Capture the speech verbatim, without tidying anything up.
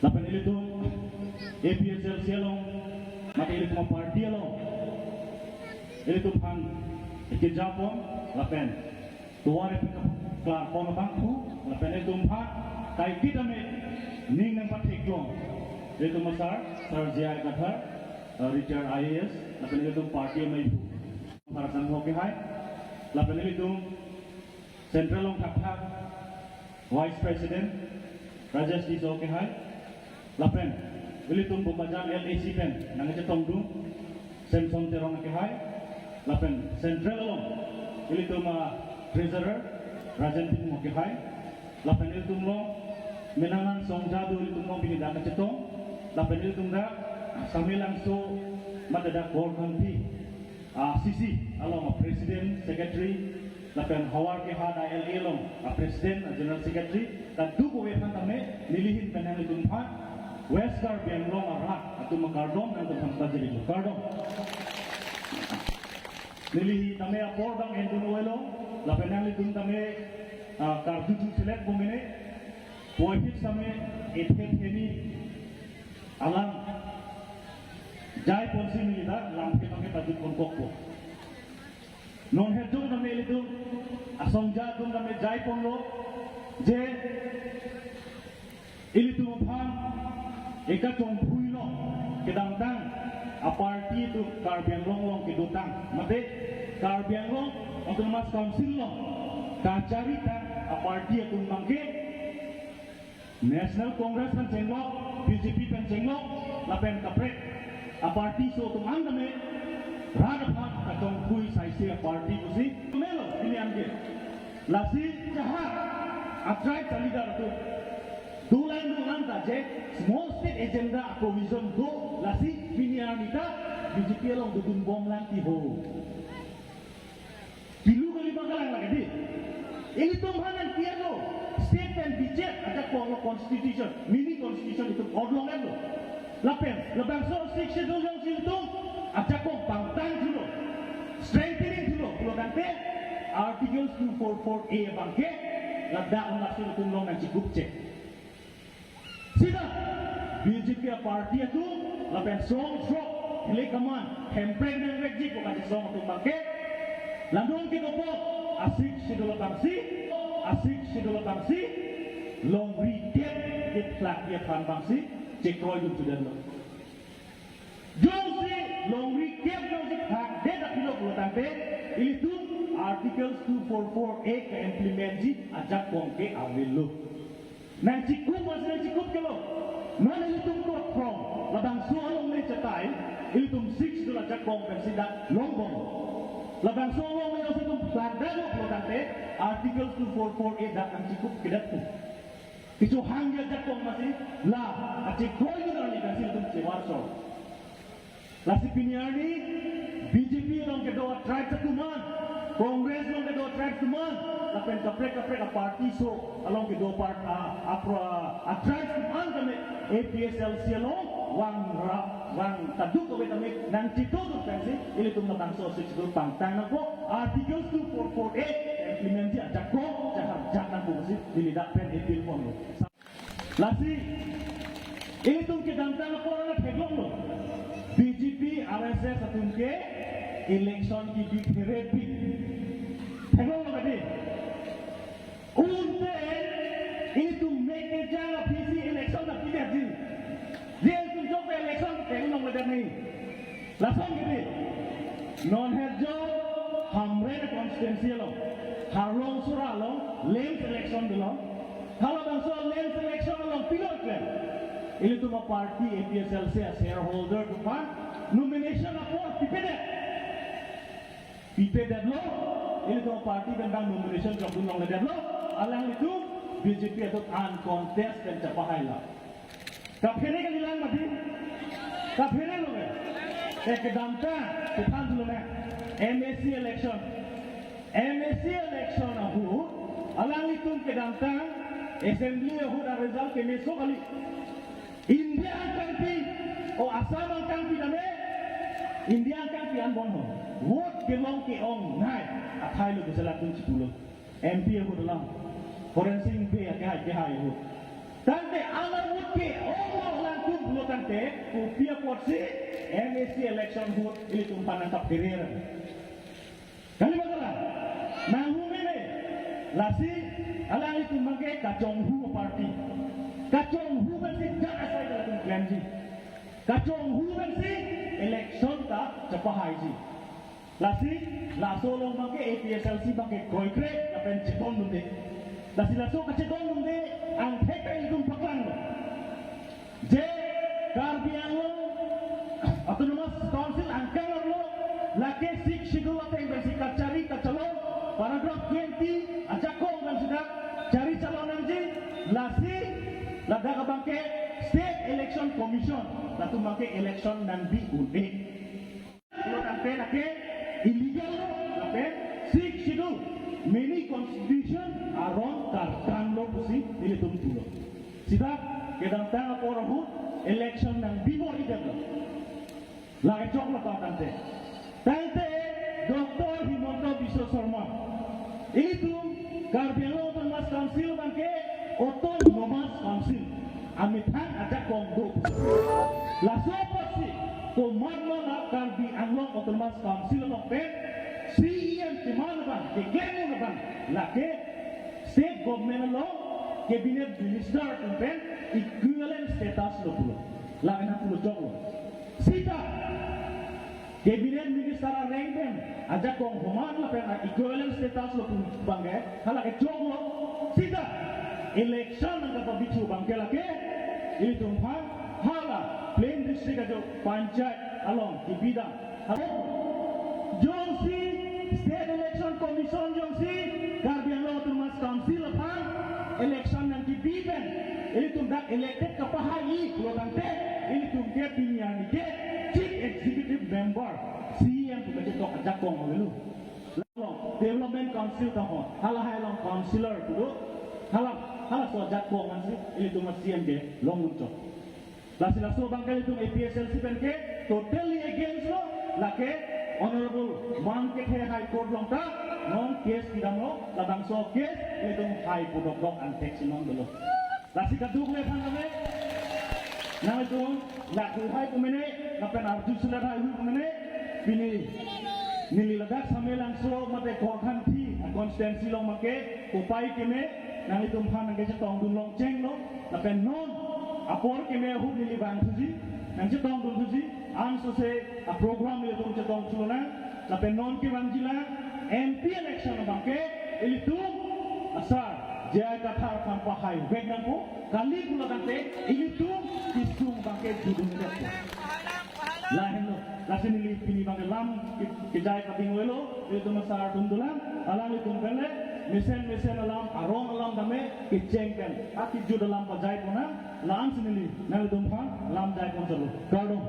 Lapen ilitum A P H L C along, mate ilitum party along, ilitum aphan kejapon, lapen tovar epik klarpon abangphu, lapen ilitum aphan kaiketa me ning nangpatheklong ilitum asar, Sir J I Kathar, uh, retired I A S, lapen ilitum party amei aphu Bharat Sangho kehai, lapen ilitum Central along thakthak Vice President Rajesh Tisso kehai, lapen ilitum Bokajan L A C pen nangchetongdun Samson Teron kehai, lapen Central along ilitum, ah, Treasurer Rajen Timung kehai, lapen ilitum along menang an songja do ilitum along pini dak kachetong, lapen ilitum dak Samelangso mate dak Korkanthi, ah, C C along a President, Secretary, lapen havar kehat a L A along a President, a General Secretary, kadokave aphan tame nelihin pen nanglitum aphan West Karbi Anglong arat atum akardom nangtum aphan pajirlo, kardom. Neli tame apor abang endun oilo, lapen nanglitum tame, ah, karju chu selek bomene, puvoiphit sitame ethe theni alam jaiponsi neli dak lamthe tame pajutponkokpo. Non het jong tame ilitum asongja atum tame jaiponlo, je ilitum aphan ekachongphui along kedamtang a party atum Karbi Anglong along kedotang, mate Karbi Anglong Autonomous Council along kacharitang a party atum abangke National Congress pen chenglok, B J P pen chenglok, lapen kaprek a party so atum an tame rat aphan kachongphui saise a party pusi melo pini anke. Lasi jahar a tribe a leader atum dolang dolang ta je small state agenda a provision do, lasi pini arni ta B J P along dodunbomlang ti ho. Pilu kali bang kalang lagi di. Ilitum aphan nangpianlo, state pen bijet ajakong lo constitution, mini constitution itum orlong lo. Lapen labangso Sixth Schedule jongsi ilitum ajakong pangtang thulo, strengthening thulo pulo tangte Article two four four A abangke ladak laso ilitum along nangchikup chek. Sita B J P a party atum lapen song srok hile kaman Hemprek nangrekji pu kachesong atum abangke, langdun kedo po a Sixth Schedule abangsi, a Sixth Schedule abangsi longri kep kephlak aphan abangsi chekroidun chudetlo. Jongsi longri kep jongsi phak det apilo pulo tangte, ilitum Articles two four four A ke-implement ji ajakong ke avelo. Nangchikup mas nangchikup kelo. Non ilitum kot from labangso alongle chetai, ilitum Sixth Schedule ajakong pensi dak longbom. Labangso alongle jongsi itum phlak det lo pulo tangte, Articles two four four A dak nangchikup kedet pu. Kechohang ajakong masi la achekroidun arni pensi ilitum chevarsor. Lasi pini arni B J P along kedo a tribes atum an, Congress along kedo a tribes atum an, lapen kaprek kaprek a party so along kedo part a, a pro, a tribes atum an tame A P H L C along vang ra, vang kadokave tame nangchitodun pensi ilitum labangso Sixth Schedule pangtang nangpo, Articles two four four A implement ji ajakong jaharjak nangpo pusi neli dak pen appeal ponlo. Lasi ilitum kedamtang apor an theklonglo, B J P R S S atum ke election kebi pherepik. Theklonglo kadi. Unte ilitum mek kejang aphisi election ta pidetji. Ilitum jok election theklonglo kadi. Lason kadi. Non het jo Hamren constituency along, Harlong sura along, LAMPS election dolo. Halabangso LAMPS election along pilo klem. Ilitum a party A P H L C a shareholder atum aphan nomination apor pipedet. Pipedetlo, ilitum a party pen bang nomination jokdun longledetlo, alanglitum B J P atum uncontest pen chapahailo. Kaphere kalilang mati? Kapherelo ke? Eh, kedamtang, kethan dulu na. M A C election. M A C election ahut, alanglitum kedamtang, assembly ahut a result kemeso kali. India angkangpi, o Assam angkangpi tame, India angkangpi anbon ho. Vote kelong ke-ongnei, athai lo kusela tum chipulo. M P ahut alam. Horen Sing Bey akehai kehai ahut. Tangte ala vote ke-ong Te kopi apotsi M A C election ahut ilitum aphan nangkaphere? Kali ba kalang? Nanghu mene. Lasi alanglitum abangke kachonghu party. Kachonghu pensi jat asai alanglitum klemji. Kachonghu pensi election ta chepahaiji. Lasi laso along abangke A P H L C abangke kroikre lapen chedondunde. Lasi laso kachedondunde angthek ta ilitum paklanglo. Je Karbi Anglong Autonomous Council angkang arlo lake Sixth Schedule ateng pensi kachari kachelong paragraph twenty ajakong pensi dak chari chelong nangji. Lasi ladak abangke State Election Commission latum abangke election nangbi un-e. Pulo tangte lake illegal lo, lapen Sixth Schedule mini constitution aron karkan lo pusi ilitum pulo. Sita kedamtang apor ahut election nangbi bor-idetlo. Lake choklo pa tangte. Tangte Doctor Himanta Biswa Sarma ilitum Karbi Anglong Autonomous Council abangke Autonomous Council amethang ajakong do. Laso apotsi komatma la Karbi Anglong Autonomous Council along pen C E M keman abang, keklem abang lake state government along cabinet minister atum pen equivalent status lo pulo. Lake nangpulo choklo. Sita cabinet minister areng pen ajakong homan lapen a-equivalent status lo pu abangke hala kechoklo. Sita election nangkapabithu abangke lake ilitum aphan hala Plain District ajo panchayat along kebidam. Hala jongsi State Election Commission jongsi Karbi Anglong Autonomous Council aphan election nangkebi pen ilitum dak elected kapahai pulo tangte ilitum ke pini arni ke Chief Executive Member C E M pu kachetok ajakong avelo. Along Development Council ta ho, halahai along councillor pulo, hala halaso ajakong ansi ilitum C E M kelong unchok. Lasi laso abangke ilitum A P H L C pen ke totally against lo, lake Honorable Mang Kethe High Court along ta non case kedamlo, labangso case ilitum hai pudok dok angthek si non dolo. Lasi kadokave aphan kami, nangtum laku hai pu mene, lapen arju sulat hai pu mene, pini neli ladak Samelangso mate Korkanthi constituency along make kopai keme, nangtum aphan nangkechetongdun longcheng lo, lapen non apor keme ahut neli vangthuji, nangchetongdunthuji, ansose aprogram ilitum chetong chulona, lapen non kevangjilang M P election abangke ilitum asar J I Kathar aphan pahai vek nangpo, kali pulo tangte ilitum kesung abangke judun detpo. Lahenlo, lasi neli pini abangke lam ke-, kejai pading avelo, ilitum asar atum dolang, alanglitum pen le mesen mesen alam, arong alam tame kecheng pen akejut alam pajai ponnang, la-ansi neli nangtum aphan lam jai pon chalo. Kardom.